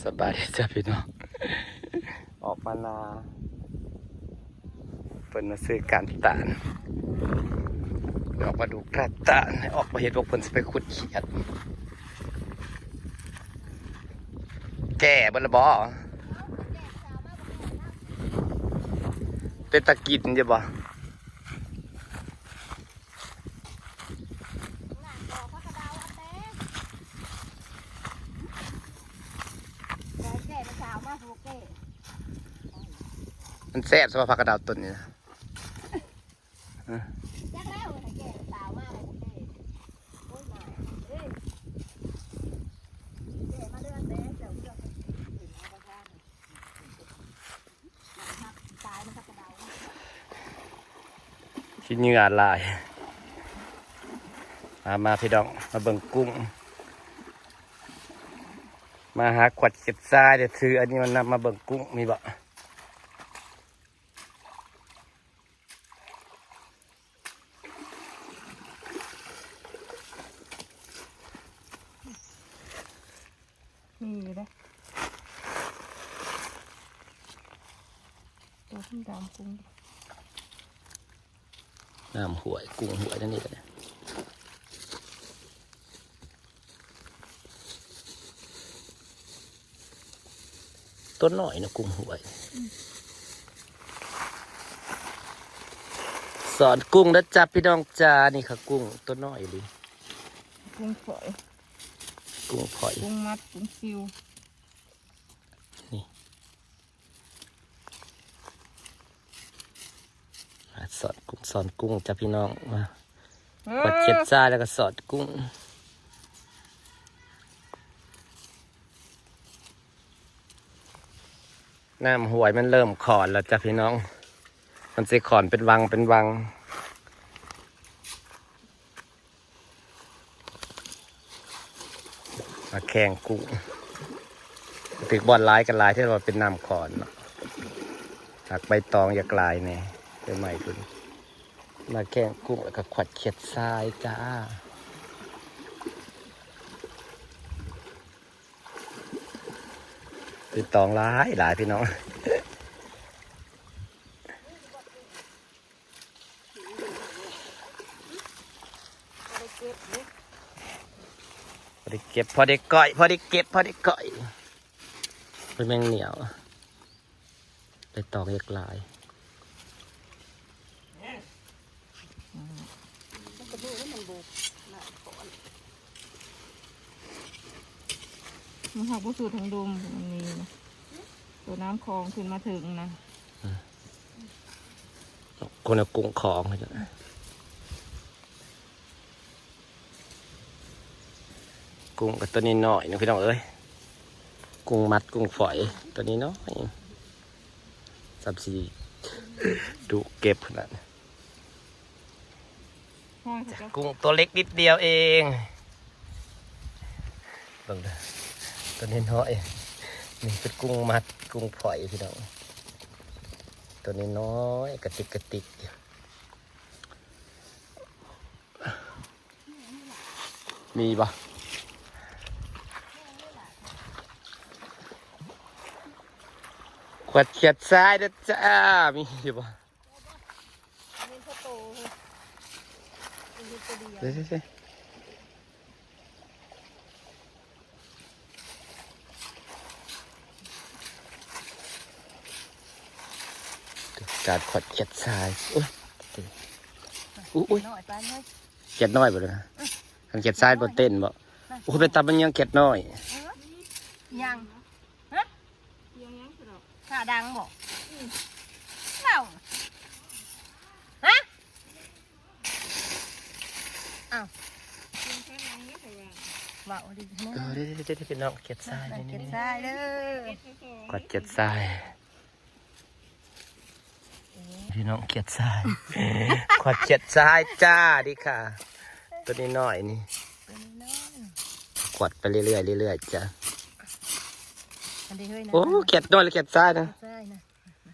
ສະບາຍດີຈ້າພີ່ນ້ອງ ອອກມານາ ເພິ່ນມາຊື້ການຕານ ອອກມາດູການຕານ ອອກມາເຫັນພວກເພິ່ນຊິໄປຂຸດຂຽດ ແກ່ເບິດລະບໍ? ເປັນຕາກິນຢູ່ບໍ? ມັນແຊບສຳລັບຜັກກະດາວຕົ້ນນີ້ນະ. ຂີ້ເຫຍື້ອຫຼາຍ. ມາ ມາພີ່ນ້ອງ ມາເບິ່ງກຸ້ງ ມາຫາຂວັດຂຽດຊາຍ ແຕ່ຖືອັນນີ້ມານຳ ມາເບິ່ງກຸ້ງ ມີບໍ່? ມີຢູ່ເດ້ ໂຕດຳໆ ກຸ້ງ ນ້ຳຫ້ວຍ ກຸ້ງຫ້ວຍນັ້ນນີ້ກໍໄດ້. ຕົວນ້ອຍນະ ກຸ້ງຫ້ວຍ. ອືມ ສອນກຸ້ງເດີຈ້າພີ່ນ້ອງຈ້າ. ນີ້ຄ່ະ ກຸ້ງຕົວນ້ອຍອີ່ຫຼີ ກຸ້ງຝອຍ ກຸ້ງຝອຍ ກຸ້ງມັດ ກຸ້ງຊິວ ນີ້. ມາສອນກຸ້ງ ສອນກຸ້ງຈ້າພີ່ນ້ອງ. ມາ ເອີ ກວາດເຊັດຊາຍ ແລ້ວກໍສອນກຸ້ງ. ນ້ຳຫ້ວຍມັນເລີ່ມຂອນແລ້ວຈ້າພີ່ນ້ອງ ມັນຊິຂອນເປັນວັງເປັນວັງ. ມາແຂ່ງກຸ້ງ ຖືກບ່ອນຫຼາຍກໍຫຼາຍ ທີ່ວ່າເປັນນ້ຳຂອນເນາະ. ຫາກໃບຕອງຢາກຫຼາຍແດ່ ໃບໄມ້ພຸ້ນ. ມາແຂ່ງກຸ້ງ ແລ້ວກໍຂວັດຂຽດຊາຍຈ້າ. ໃບຕອງຫຼາຍຫຼາຍ ພີ່ນ້ອງ. ພໍໄດ້ເກັບ ພໍໄດ້ກ້ອຍ ພໍໄດ້ເກັບ ພໍໄດ້ກ້ອຍ. ເປັນແມງໜຽວ ໄດ້ຕອງຢາກຫຼາຍ. ມັນຫາກບໍ່ສຸດທາງດົງ ມັນມີນະ ໂຕນ້ຳຂອງຂຶ້ນມາເຖິງນະ. ອືມ ຄົນເອົາກຸ້ງຂອງ ກຸ້ງກໍຕົວນ້ອຍໆ ນະ ພີ່ນ້ອງເອີຍ. ກຸ້ງມັດ ກຸ້ງຝອຍ ຕົວນ້ອຍໆ ສ່ຳຊິດຸເກັບຂະໜາດ. ກຸ້ງຕົວເລັກນິດດຽວເອງ ເບິ່ງເດີ ຕົວນ້ອຍໆ. ນີ້ເປັນກຸ້ງມັດ ກຸ້ງຝອຍ ພີ່ນ້ອງ ຕົວນ້ອຍໆ ກະຕິກກະຕິກ. ມີບໍ່? ຂວັດຂຽດຊາຍເດີຈ້າ ມີຢູ່ບໍ່? ເຫັນໂຕ ເຫັນໂຕດຽວ ເດ້ໆໆ. ການຂວັດຂຽດຊາຍ ໂອ້ຍ ອຸ້ຍ ຂຽດນ້ອຍບໍ່ເລີຍນະ? ຄັນຂຽດຊາຍບໍ່ເຕັ້ນບໍ່? ໂອ້ຍ ໄປຕຳມັນຍັງຂຽດນ້ອຍ ຍັງ ຮະ? ຂາດັງບໍ່? ເວົ້າ ຮະ? ອ້າວ ເວົ້າດີ ເອີ ເດ້ໆໆ ພີ່ນ້ອງ ຂຽດຊາຍ ຂຽດຊາຍເດີ ຂວັດຂຽດຊາຍ ພີ່ນ້ອງ ຂຽດຊາຍ ຂວັດຂຽດຊາຍຈ້າ ດີຄ່ະ ຕົວນ້ອຍໆ ນີ້ ຂວັດໄປເລື້ອຍໆ ເລື້ອຍໆ ຈ້າ. ໂອ້ ຂຽດນ້ອຍ ຂຽດຊາຍນະ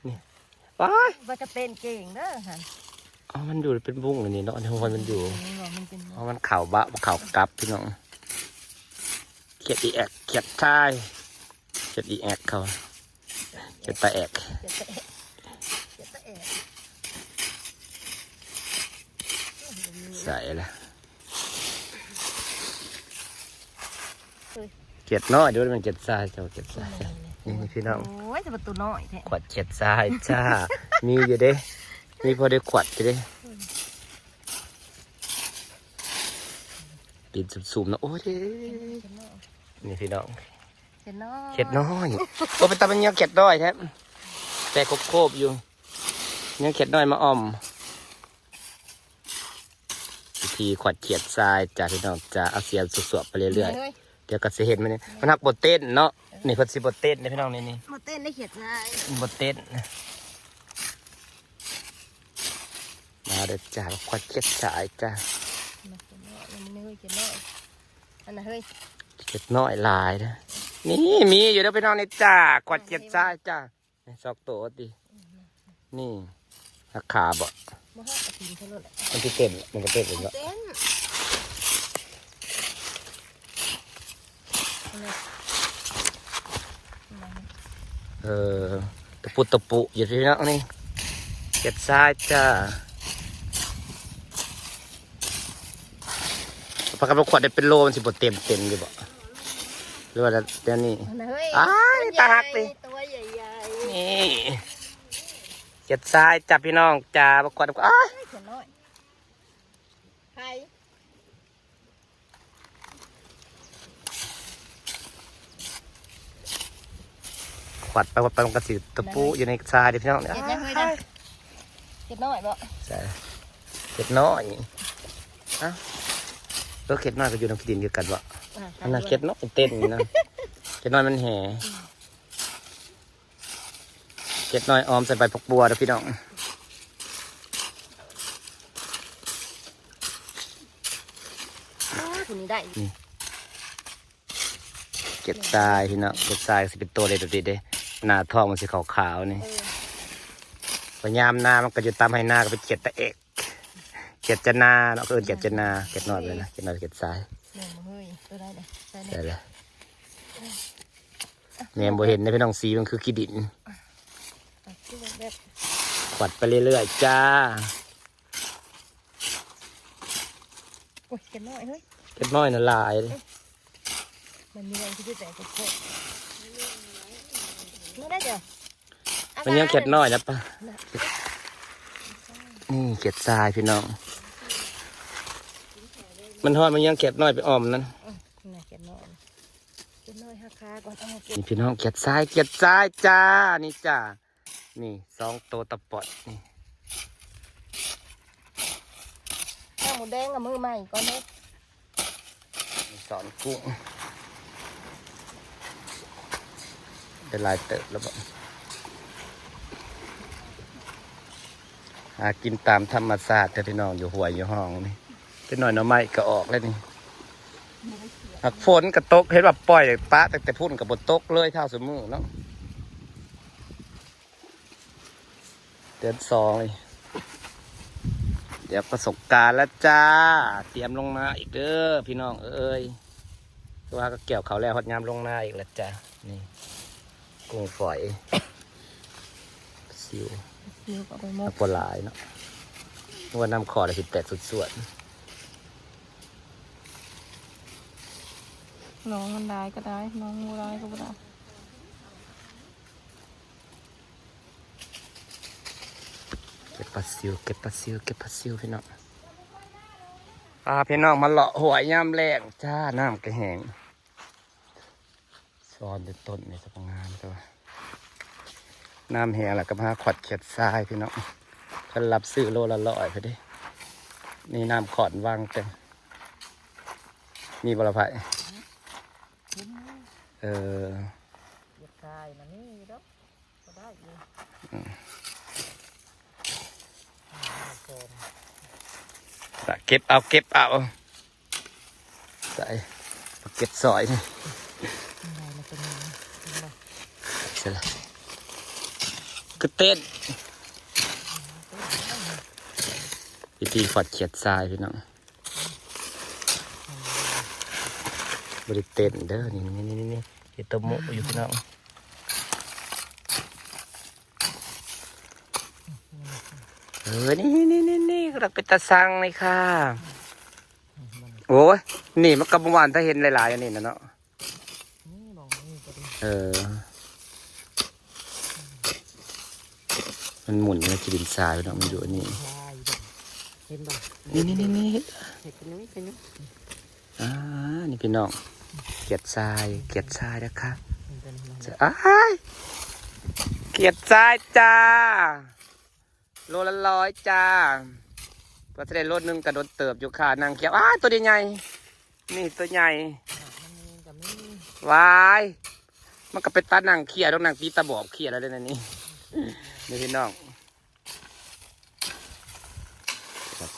ນີ້ ວ້າຍ ວ່າຈະເປັນເກັ່ງເດີຫັ້ນ ເອົາ ມັນຢູ່ເປັນວົງອັນນີ້ເນາະ ໃນຫ້ວຍມັນຢູ່ ເອົາ ມັນເຂົ້າບະ ເຂົ້າກັບ ພີ່ນ້ອງ ຂຽດອີແອກ ຂຽດຊາຍ. ເຮັດອີແອກເຂົາ ເຮັດຕາແອກ ເຮັດຕາແອກ ເຮັດຕາແອກ ໃສ່ລະ ເອີຍ ຂຽດນ້ອຍ ເດີ ແມ່ນຂຽດຊາຍ ເຈົ້າຂຽດຊາຍ ນີ້ ນີ້ພີ່ນ້ອງ ໂອ້ຍ ແຕ່ວ່າໂຕນ້ອຍແທ້ ຂວດຂຽດຊາຍຈ້າ ມີຢູ່ເດ້ ມີພໍໄດ້ຂວດຢູ່ເດ້ ເອີຍ ປິ່ນສຸມໆເນາະ ໂອ້ຍ ຂຽດນ້ອຍ ນີ້ພີ່ນ້ອງ ຂຽດນ້ອຍ ຂຽດນ້ອຍ ໂອ້ ເປັນຕາມັນຍັງຂຽດນ້ອຍແທ້ ແຕ່ໂຄບໆຢູ່ ຍັງຂຽດນ້ອຍມາອ່ອມ ວິທີຂວດຂຽດຊາຍຈ້າພີ່ນ້ອງຈ້າ ເອົາສຽມສວບໆໄປເລື້ອຍໆ ເອີຍ ດຽວກໍຊິເຫັນມັນນີ້ ມັນຮັກບໍ່ເຕັ້ນເນາະ ເອີ ນີ້ເພິ່ນຊິບໍ່ເຕັ້ນເດ້ພີ່ນ້ອງ ນີ້ ນີ້ ບໍ່ເຕັ້ນໄດ້ຂຽດຊາຍ ບໍ່ເຕັ້ນ ມາເດີຈ້າ ຂວດຂຽດຊາຍຈ້າ ມາຂຽດນ້ອຍ ອັນນີ້ເຮີ້ຍ ຂຽດນ້ອຍ ອັນນັ້ນເຮີ້ຍ ຂຽດນ້ອຍຫຼາຍເດີ ນີ້ມີຢູ່ເດີພີ່ນ້ອງ ນີ້ຈ້າ ຂວດຂຽດຊາຍຈ້າ ນີ້ສອງໂຕຕິ ນີ້ ຮັກຂາບໍ່ ບໍ່ຮັກກະຕິນເທົ່ານັ້ນແຫຼະ ມັນຊິເຕັ້ນ ມັນກໍເຕັ້ນເອງເນາະ ເຕັ້ນ ເອີ ຕະປຸຕະປຸຢູ່ພີ່ນ້ອງ ນີ້ ຂຽດຊາຍຈ້າ ປາກະມາຂວດໄດ້ເປັນໂລ ມັນຊິບໍ່ເຕັມເຕັມຢູ່ບໍ່ ຫຼືວ່າແນວນີ້ ອັນນັ້ນເຮີ້ຍ ອ້າຍ ຕົວໃຫຍ່ ຕາຮັກຕິ ຕົວໃຫຍ່ໆ ນີ້ ຂຽດຊາຍຈ້າພີ່ນ້ອງຈ້າ ມາຂວດ ອ້າຍ ເອີຍ ຂຽດນ້ອຍ ໃຜ ຂວັດໄປຂວັດໄປ ມັນກໍຊິຕະປູຢູ່ໃນຊາເດ້ພີ່ນ້ອງ ເຮັດຫຍັງເຮີ້ຍນະ ເຮັດນ້ອຍບໍ່ ໃຊ່ ເຮັດນ້ອຍ ເອົ້າ ເອີ ເຮັດນ້ອຍກໍຢູ່ນຳຂີ້ດິນຄືກັນບໍ່ ອ່າ ອັນນັ້ນເຮັດນ້ອຍເຕັ້ນນະ ເຮັດນ້ອຍມັນແຫ່ ເຮັດນ້ອຍອອມໃສ່ໃບຜັກບົ່ວເດີພີ່ນ້ອງ ໂອ້ຍ ຜູ້ນີ້ໄດ້ ນີ້ ຂຽດຊາຍພີ່ນ້ອງ ຂຽດຊາຍຊິເປັນໂຕເລັກແບບນີ້ເດ້ ໜ້າທ້ອງມັນຊິຂາວໆນີ້ ເອີ ພະຍາມນາມັນກໍຢູ່ຕາມໄຮ່ນາ ກໍເປັນຂຽດຕາແອກ ຂຽດຈະນາເນາະ ເອີ້ນຂຽດຈະນາ ຂຽດນ້ອຍເລີຍນະ ຂຽດນ້ອຍຂຽດຊາຍ ແມ່ນບໍ່ເຮີ້ຍ ໂຕໃດເດ້ ໃສ່ແດ່ ໃສ່ເລີຍ ແນມບໍ່ເຫັນເດ້ພີ່ນ້ອງ ສີມັນຄືຂີ້ດິນ ອ່ະ ຄືແບບ ຂວັດໄປເລື້ອຍໆຈ້າ ໂອ້ຍ ຂຽດນ້ອຍເຮີ້ຍ ຂຽດນ້ອຍນະຫຼາຍເດ້ ມັນມີອັນທີ່ແຕກໂຄກ ນີ້ໄດ້ເດີ ມັນຍັງຂຽດນ້ອຍນະປະ ນີ້ຂຽດຊາຍພີ່ນ້ອງ ມັນຮອດ ມັນຍັງຂຽດນ້ອຍໄປອ່ອມນັ້ນ ອືມ ຂຽດນ້ອຍ ຂຽດນ້ອຍຫາຄາກ່ອນ ເອົາມາເກັບ ນີ້ພີ່ນ້ອງ ຂຽດຊາຍ ຂຽດຊາຍຈ້າ ນີ້ຈ້າ ນີ້ສອງໂຕຕະປອດນີ້ ແກ້ວໝູແດງເອົາມື້ໃໝ່ກ່ອນເດີ້ ມີສອນກຸ້ງ ໄດ້ຫຼາຍເຕີບແລ້ວບໍ ຫາກິນຕາມທຳມະຊາດເດີ້ພີ່ນ້ອງ ຢູ່ຫ້ວຍຢູ່ຮ່ອງນີ້ ຈັກໜ້ອຍໜໍ່ໄມ້ກໍອອກແລ້ວນີ້ ຫາກຝົນກໍຕົກ ເຫັນວ່າປ່ອຍປະຕັ້ງແຕ່ພຸ້ນກໍບໍ່ຕົກເລີຍ ທ້າວຊຸມື້ເນາະ. ເດືອນສອງນີ້ ດຽວກໍສົງການແລ້ວຈ້າ ຕຽມລົງນາອີກເດີ້ພີ່ນ້ອງເອີຍ ຄືວ່າກໍກ່ຽວເຂົ້າແລ້ວ ຮອດຍາມລົງນາອີກແລ້ວຈ້າ. ນີ້ ກຸ້ງຝອຍ ຊິວ ຊິວກໍເອົາໄປໝົດ ບໍ່ຫຼາຍເນາະ ວ່ານ້ຳຂອດຊິແຕກສວດໆ. ໜອງມັນຫຼາຍກໍໄດ້ ໜອງບໍ່ຫຼາຍກໍບໍ່ໄດ້. ເກັບປາຊິວ ເກັບປາຊິວ ເກັບປາຊິວ ພີ່ນ້ອງ. ພາພີ່ນ້ອງມາເລາະຫ້ວຍຍາມແລ້ງຈ້າ ນ້ຳກໍແຫ້ງ. ຊ້ອນເປັນຕົ້ນນີ້ສະພາບງາມແຕ່ວ່າ ນ້ຳແຫ້ງແລ້ວກໍມາຫາຂວັດຂຽດຊາຍພີ່ນ້ອງ. ເພິ່ນຮັບຊື້ໂລລະຮ້ອຍພຸ້ນເດ້. ນີ້ນ້ຳຂອນວັງເຕັມ ມີບໍ່ລະໄຜ? ເອີ ຢາກຂາຍນະມີຢູ່ດອກ. ກໍໄດ້ຢູ່ ອືມ ເກັບເອົາ ເກັບເອົາ ໃສ່ ເກັບສອຍນີ້ ໃສ່ລະ ຄືເຕັ້ນ ວິທີຂວັດຂຽດຊາຍ ພີ່ນ້ອງ. ບໍ່ໄດ້ເຕັ້ນເດີ ນີ້ໆໆ ເຮັດໂຕໂມະຢູ່ພີ່ນ້ອງ. เออ นี่ นี่ นี่ นี่ นี่ กำลังเป็นตาซังเลยค่ะ โอ้ย นี่มันก็บ่หวาน ถ้าเห็นหลายๆ อันนี้นะเนาะ นี่มองนี่ก็ดี เออ มันหมุนอยู่ในขี้ดินทรายเนาะ มันอยู่อันนี้ ใช่ เห็นบ่ นี่ นี่ นี่ นี่ เห็ดเป็นน้อยเป็นน้อย อ่า นี่พี่น้อง เขียดทราย เขียดทรายนะคะ อ้าย เขียดทรายจ้า โลละร้อยจ้า ก็สิได้โลนึงก็โดนเติบอยู่ค่ะ นั่งเขียด อ้าย ตัวใหญ่ๆ นี่ตัวใหญ่ มันมีก็มี ว้าย มันก็เป็นตานั่งเขียด ต้องนั่งตีตะบอบเขียดแล้วเด้อนี่ นี่พี่น้อง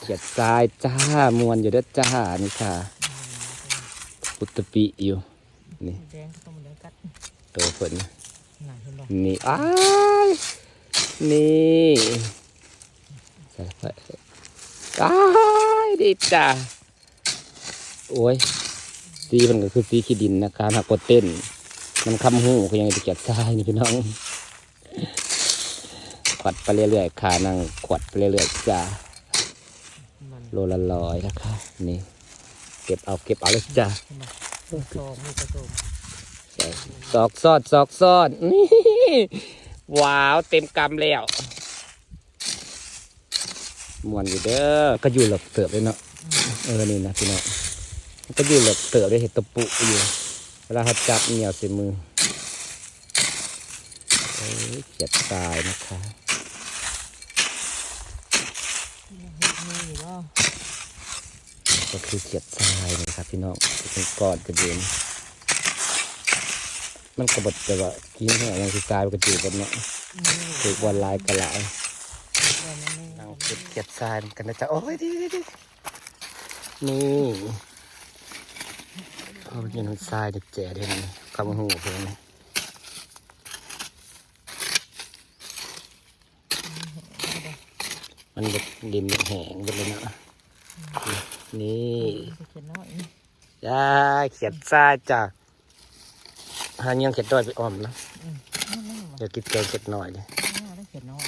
เขียดทรายจ้า ม่วนอยู่เด้อจ้า นี่ค่ะ อุตตะปิอยู่ นี่ แดงก็ต้องมาเดินกัด โตเพิ่น น่ะ เห็นบ่ นี่ อ้าย นี่ อ้าย ดีจ้า โอ้ย สีมันก็คือสีขี้ดินนะคะ หากบ่เต้น มันคำหูคือยังไปเก็บทรายนี่พี่น้อง ขวัดไปเรื่อยๆ ค่ะ นั่งขวัดไปเรื่อยๆ จ้า มัน โลละร้อยนะคะ นี่ เก็บเอา เก็บเอาเลยจ้า เห็นบ่ ซองนี่ก็โต ซอกซอด ซอกซอด นี่ ว้าว เต็มกำแล้ว ม่วนอยู่เด้อ ก็อยู่เลิกเติบเลยเนาะ เออ นี่นะพี่น้อง มันก็อยู่เลิกเติบเลย เห็ดตะปุอยู่ เวลาเขาจับเหนี่ยวใส่มือ เอ้ย เขียดทรายนะคะ มีอยู่บ่ ก็คือเขียดทรายนี่ครับพี่น้อง เป็นก้อนเป็นเดือน มันก็บ่แต่ว่ากินแห้ง มันสิตาย มันก็จืดเบิดเนาะ อืม ถือว่าหลายก็หลาย นั่งเก็บเขียดทรายเหมือนกันนะจ๊ะ โอ้ย ดีๆๆ นี่ เอาไปกินทรายแจ๋ๆ เด้นี่ คำหูเพิ่นนี่ มันแบบดินแห้งหมดเลยเนาะ นี่ เขียดน้อย ยาย เขียดทรายจ้ะ หาเงี้ยงเขียดน้อยไปอ้อมนะ อืม นั่นๆ เดี๋ยวกินแกงเขียดน้อยดิ เขียดน้อย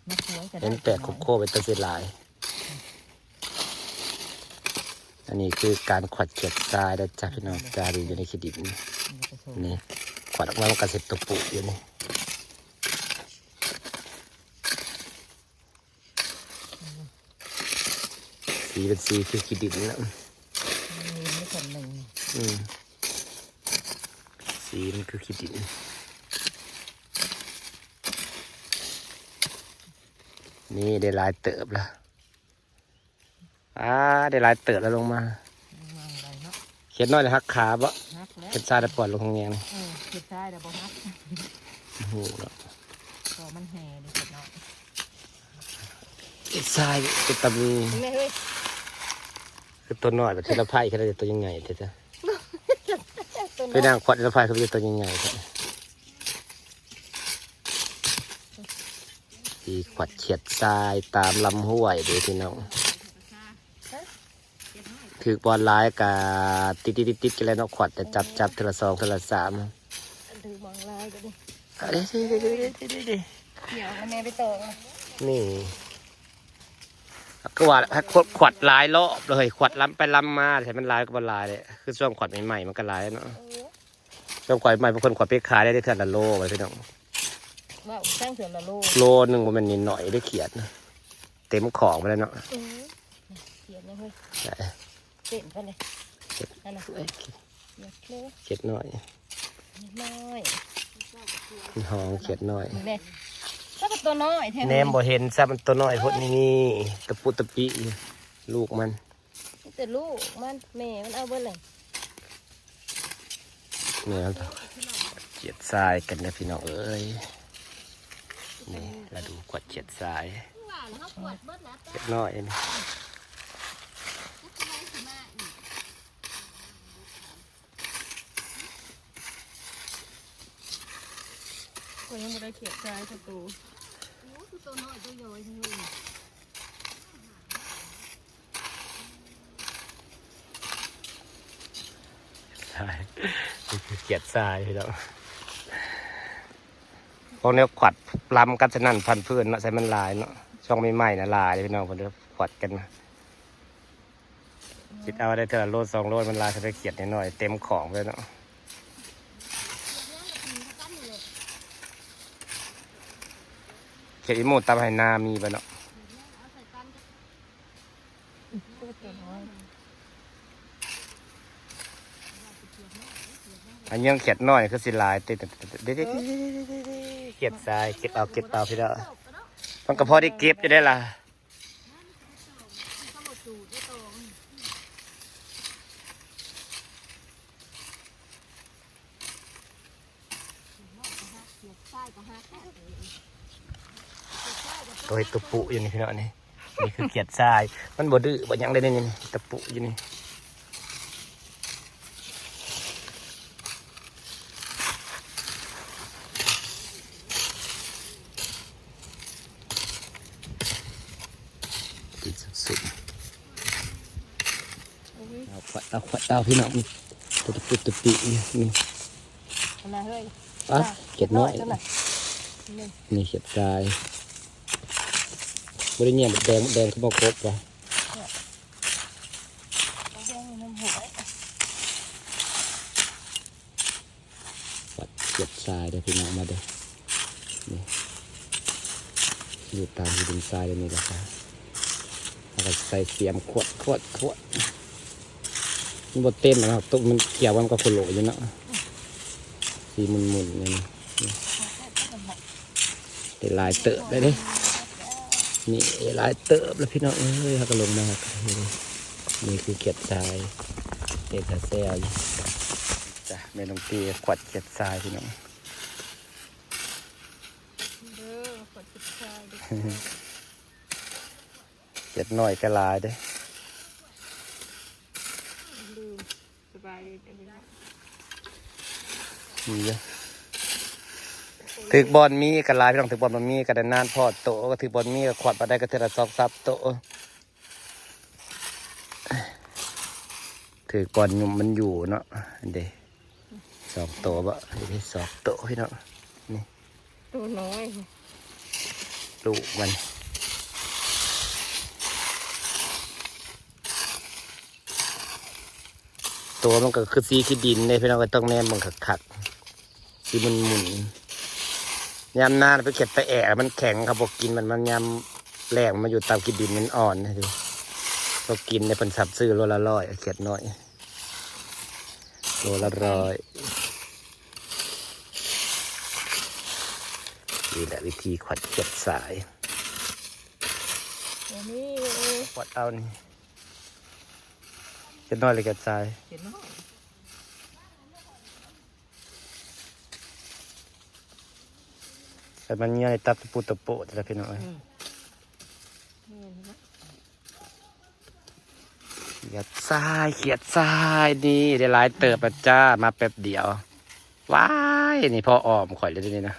มาสวยก็ได้ เห็นแตกโคกๆ เป็นตาเสียหลาย อันนี้คือการขวัดเขียดทรายนะจ๊ะพี่น้อง จารีอยู่ในขี้ดิน นี่ ขวัดออกมามันก็เสร็จตัวปุอยู่นี่ สีเป็นสีคือขี้ดินนะ มีไม่คนหนึ่ง อืม สีมันคือขี้ดิน นี่ได้หลายเติบแล้ว อ่า ได้หลายเติบแล้วลงมา วางไว้เนาะ เขียดน้อยได้หักขาบ่ หักแล้ว เขียดทรายได้ปล่อยลงแยง เออ เขียดทรายได้บ่หัก โอ้โห เนาะ พอมันแห่ดิเขียดน้อย เขียดทรายเป็นตามี นี่เฮ้ย คือตัวน้อย แบบทีละไพ่แค่นั้น ตัวใหญ่ๆ เถอะจ้ะ ตัวน้อย ไปนั่งขวัดทีละไพ่ เขาเป็นตัวใหญ่ๆ เถอะ ที่ขวัดเขียดทรายตามลำห้วยเด้อพี่น้อง ถืกบ่หลายกะติดๆๆๆ กันแหละเนาะ ขวัดแต่จับๆ เทื่อละสอง เทื่อละสาม ถืกบ่หลายก็ดี เด้ๆๆๆๆ เดี๋ยวแม่ไปต่อ นี่ ก็ว่าให้ขวัดหลายรอบเลย ขวัดลำไปลำมา ให้มันหลายก็บ่หลายเลย คือช่วงขวัดใหม่ๆ มันก็หลายเนาะ เออ ต้องขวัดใหม่ บางคนขวัดไปขายได้เทื่อละโลไว้พี่น้อง ว่าช่างเถื่อละโล โลหนึ่งบ่แม่นนิดหน่อยได้เขียดนะ เต็มของไปแล้วเนาะ เออ เขียดนะเฮ้ย ได้ เต็มไปเลย เขียด นั่นน่ะ เอ้ย เขียดเลย เขียดน้อย น้อย มันห้องเขียดน้อย นี่แม่ แล้วก็ตัวน้อยแท้ แนมบ่เห็นซ้ำ มันตัวน้อยโพด นี่ นี่ ตะปุตะปิอยู่ ลูกมัน มีแต่ลูกมัน แม่มันเอาเบิดเลย แม่มันเขียดทรายกันนะพี่น้องเอ้ย นี่ ฤดูขวัดเขียดทราย ว่าแล้วเขาขวัดเบิดแล้ว เขียดน้อยนี่ ข้อยยังบ่ได้เขียดทรายจักโต โอ้ คือโตน้อยโตย้อยจังเลย ทราย นี่คือเขียดทรายพี่น้อง พวกนี้ขวัดลำกันสนั่นพันธุ์พื้นเนาะ ใส่มันหลายเนาะ ຊ່ອງໃໝ່ໆນະຫຼາຍເດ້ພີ່ນ້ອງ ເພິ່ນເດີ ຂວັດກັນນະ ຄິດເອົາໄດ້ເທື່ອລະໂລສອງໂລ ມັນຫຼາຍ ຖ້າໄປຂຽດນ້ອຍໆ ເຕັມຂອງເລີຍເນາະ. ຂຽດອີໂມຕາມໄຮ່ນາມີບໍ່ເນາະ? ອັນຍັງຂຽດນ້ອຍຄືຊິຫຼາຍຕິ ຂຽດຊາຍ ເກັບເອົາ ເກັບເອົາ ພີ່ນ້ອງ ມັນກໍພໍໄດ້ເກັບຢູ່ເດ້ລະ. ໂຕເຮັດຕົວປຸຢູ່ນີ້ພີ່ນ້ອງນີ້ ນີ້ຄືຂຽດຊາຍ ມັນບໍ່ດື້ບໍ່ຫຍັງເດ້ນີ້ ນີ້ຕົວປຸຢູ່ນີ້. ກິນສຸກໆ ເອົາຂວດ ເອົາຂວດ ເອົາພີ່ນ້ອງ ນີ້ຕົວປຸຕົວປິນີ້ ອັນນັ້ນເຮີ້ຍ ປະ ຂຽດນ້ອຍ ນີ້ ນີ້ຂຽດຊາຍ ບໍ່ໄດ້ແຍງ ແດງ ແດງຄືບໍ່ຄົບວະ ແດງຢູ່ນຳຫົວ. ຂວດຂຽດຊາຍເດີພີ່ນ້ອງ ມາເດີ ນີ້ ຢູ່ຕາມຫີນຊາຍເດີ ນີ້ລະ ເຮົາກໍໃສ່ສຽມຂວດ ຂວດ ຂວດ ມັນບໍ່ເຕັມເນາະ ຕົກມັນກ່ຽວກັນກັບໂຄໂລຢູ່ເນາະ ສີໝຸ່ນໆ ນີ້ ໄດ້ຫຼາຍເຕີບແລ້ວເດ້ ນີ້ຫຼາຍເຕີບແລ້ວພີ່ນ້ອງເອີຍ ເຮົາກໍລົງມາ ນີ້ຄືຂຽດຊາຍ ເປັນຕາແຊວຢູ່ ຈ້ະ ແມ່ນ້ອງຕີຂວັດຂຽດຊາຍພີ່ນ້ອງ ເດີ ຂວັດຂຽດຊາຍເດີ ຂຽດນ້ອຍກໍຫຼາຍເດ້ ສະບາຍດີ ມີຢູ່ ຖືກບ່ອນມີກໍຫຼາຍ ພີ່ນ້ອງ ຖືກບ່ອນບໍ່ມີກໍໄດ້ນານພໍໂຕ ກໍຖືກບ່ອນມີກໍຂວັດມາໄດ້ກໍເທື່ອລະສອງສາມໂຕ ຖືກບ່ອນຫຍຸ່ມມັນຢູ່ເນາະ ອັນເດ ສອງໂຕບໍ່ ເດ ສອງໂຕພີ່ນ້ອງ ນີ້ ໂຕນ້ອຍ ລູກມັນ ຕົວມັນກໍຄືສີຂີ້ດິນເດ້ພີ່ນ້ອງ ກໍຕ້ອງແນມເບິ່ງຄັກໆ ສີໝຸ່ນໆ ຍາມໜາໄປຂຽດຕາແອະ ມັນແຂງ ເຂົາບໍ່ກິນ ມັນ ມັນຍາມແລ້ງມາຢູ່ຕາມຂີ້ດິນ ມັນອ່ອນ ເຮົາກິນເດ້ ເພິ່ນສັບຊື້ໂລລະຮ້ອຍ ຂຽດນ້ອຍ ໂລລະຮ້ອຍ ນີ້ແຫຼະວິທີຂວັດຂຽດຊາຍ ໂອ້ ນີ້ ຂວັດເອົານີ້ ຂຽດນ້ອຍຫຼືຂຽດຊາຍ ຂຽດນ້ອຍ ແຕ່ມັນເຫຍື້ອໃນຕັບຕະປູຕະໂປະແທ້ພີ່ນ້ອງເອີຍ ອືມ ແມ່ນນະ ຂຽດຊາຍ ຂຽດຊາຍ ນີ້ໄດ້ຫຼາຍເຕີບແລ້ວຈ້າ ມາແປັບດຽວ ວ້າຍ ນີ້ພໍອ້ອມຂ້ອຍແລ້ວນີ້ນະ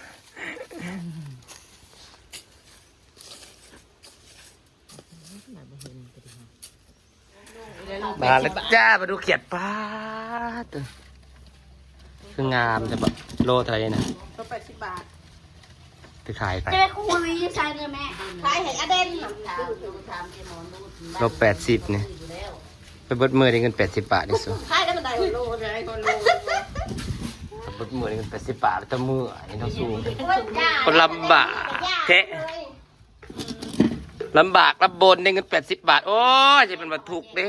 ມາແລ້ວຈ້າ ມາດູຂຽດ ປາດ ຄືງາມແທ້ບໍ ໂລເທົ່າໃດນະ? ໂລແປດສິບບາດ ໄປຂາຍໃຜ? ຈະໄປຄຸຍຢູ່ໃສເດີແມ່? ຂາຍໃຫ້ອາເດນ ໂລແປດສິບນີ້ ໄປເບິດມື້ໄດ້ເງິນແປດສິບບາດນີ້ສູ ຂາຍໄດ້ມັນໄດ້ໂລເທົ່າໃດ ໂລ ເບິດມື້ໄດ້ເງິນແປດສິບບາດ ແຕ່ມື້ນີ້ເນາະສູ ຄົນລຳບາກແທ້. ລຳບາກລຳບົນໄດ້ເງິນແປດສິບບາດ ໂອ້ຍ ຊິເປັນວ່າທຸກເດ້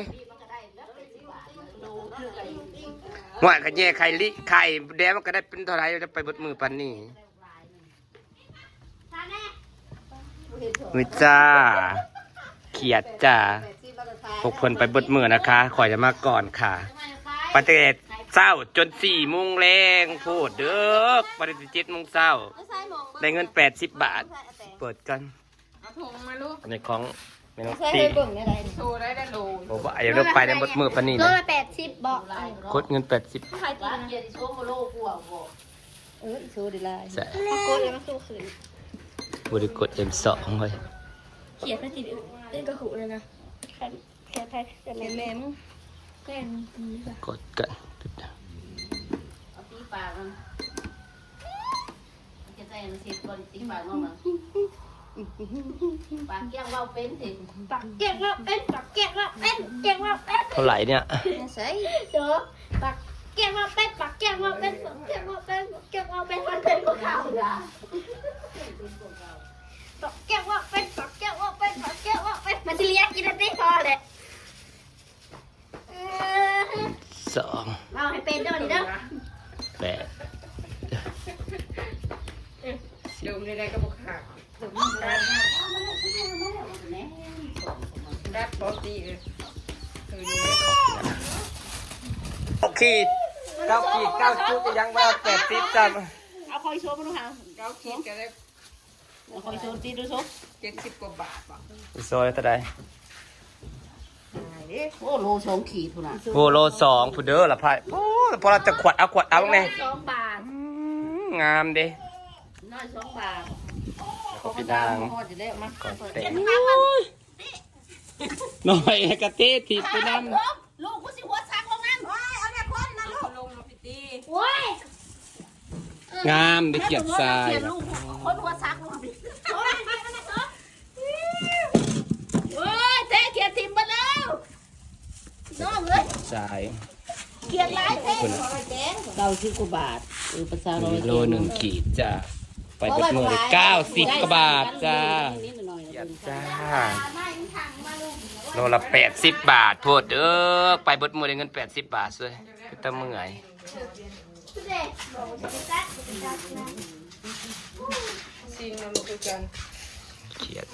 ຫວາຍ ກະແຍ່ໄຂ່ລິ ໄຂ່ແດ່ ມັນກະໄດ້ເປັນເທົ່າໃດ ຈະໄປເບິດມື້ປານນີ້ ເອີຍຈ້າ ຂຽດຈ້າ ພວກເພິ່ນໄປເບິດມື້ນະຄະ ຂ້ອຍຈະມາກ່ອນຄ່ະ ໄປແຕ່ເຊົ້າຈົນສີ່ໂມງແລງ ໂພດເດີ ໄປແຕ່ເຈັດໂມງເຊົ້າ ໄດ້ເງິນແປດສິບບາດ ເປີດກັນ ເອົາຖົງມາລູກ ອັນນີ້ຂອງແມ່ນ້ອງຕີ ໂຊໄດ້ໄດ້ໂລ ບໍ່ ບໍ່ ຢ່າໄປໄດ້ເບິດມື້ປານນີ້ ໂລລະແປດສິບບໍ ກົດເງິນແປດສິບ ຂາຍຕີນະ ເອີ ອີໂຊໄດ້ຫຼາຍ ແຊະ ກົດແລ້ວມັນສູ້ຄືນ ບໍ່ໄດ້ກົດເອັມສອງເວີຍ ຂຽນໄປຕິ ເອີ ກໍຮູ້ແລ້ວນະ ຂຽນໃຜ ຂຽນແມ່ ຂຽນແມ່ມຶງ ແມ່ນ ກົດກັນ ເອົາຕີປາກມັນ ມັນຈະໃສ່ອັນເສັດກ່ອນຕີປາກນ້ອງມັນ ປາກກ້ຽງເວົ້າເປັນຕິ ປາກກ້ຽງເວົ້າເປັນ ປາກກ້ຽງເວົ້າເປັນ ກ້ຽງເວົ້າເປັນ ເທົ່າໃດເນຍ? ໃສ່ໂຕ ປາກກ້ຽງເວົ້າເປັນ ປາກກ້ຽງເວົ້າເປັນ ປາກກ້ຽງເວົ້າເປັນ ປາກກ້ຽງເວົ້າເປັນ ມັນເປັນພວກເຮົາລະ ປາກກ້ຽງເວົ້າເປັນ ປາກກ້ຽງເວົ້າເປັນ ປາກກ້ຽງເວົ້າເປັນ ມັນຊິລຽນກິນຕິພໍແຫຼະ. ສອງ ເວົ້າໃຫ້ເປັນເດີນີ້ເດີ ແປດ ດົມໃດໆກໍບໍ່ຂາດ ດັດບໍ່ຕີເອີຍ ເກົ້າຂີດ ເກົ້າຂີດ ເກົ້າຈຸດ ຍັງບໍ່ຮອດແປດສິບຊ້ຳ ເອົາຂ້ອຍໂຊມາດູຫາ ເກົ້າຂີດກໍໄດ້ ຂ້ອຍໂຊນຕິດູໂຊ ເຈັດສິບກວ່າບາດບໍ່ ອີໂຊເທົ່າໃດ? ໂອ້ ໂລສອງຂີດພຸ້ນນະ ໂອ້ ໂລສອງພຸ້ນເດີລະພາຍ ໂອ້ ພໍລະຈະຂວດ ເອົາຂວດ ເອົາແດ່ ສອງບາດ ອືມ ງາມເດ້ ນ້ອຍສອງບາດ ຂອງພີ່ນາງ ຮອດຢູ່ແລ້ວ ມາ ຂອງແຕ່ງ ນ້ອຍກະເຕະຖີບໄປນຳ ລູກກູຊິຫົວຊັກລົງນັ້ນ ໂອ້ຍ ເອົາແມ່ຄົນນະລູກ ລົງມາພິຕີ ໂອ້ຍ ງາມເດ້ ຂຽດຊາຍ ຂຽດລູກ ຄົນຫົວຊັກລູກ ໂອ້ຍ ໂອ້ຍ ເຕະຂຽດຖິ້ມເບິດແລ້ວ ນ້ອງເອີຍ ຊາຍ ຂຽດຫຼາຍແທ້ ເກົ້າສິບກວ່າບາດ ເອີ ປະຊາ ໂລໜຶ່ງຂີດຈ້າ ໄປເບິດມື້ເລີຍ ເກົ້າສິບກວ່າບາດຈ້າ ຂຽດຈ້າ ໂລລະແປດສິບບາດ ໂພດເດີ ໄປເບິດມື້ໄດ້ເງິນແປດສິບບາດເວີຍ ເປັນຕາເມື່ອຍ. ຊີມນຳຄືກັນ ຂຽດ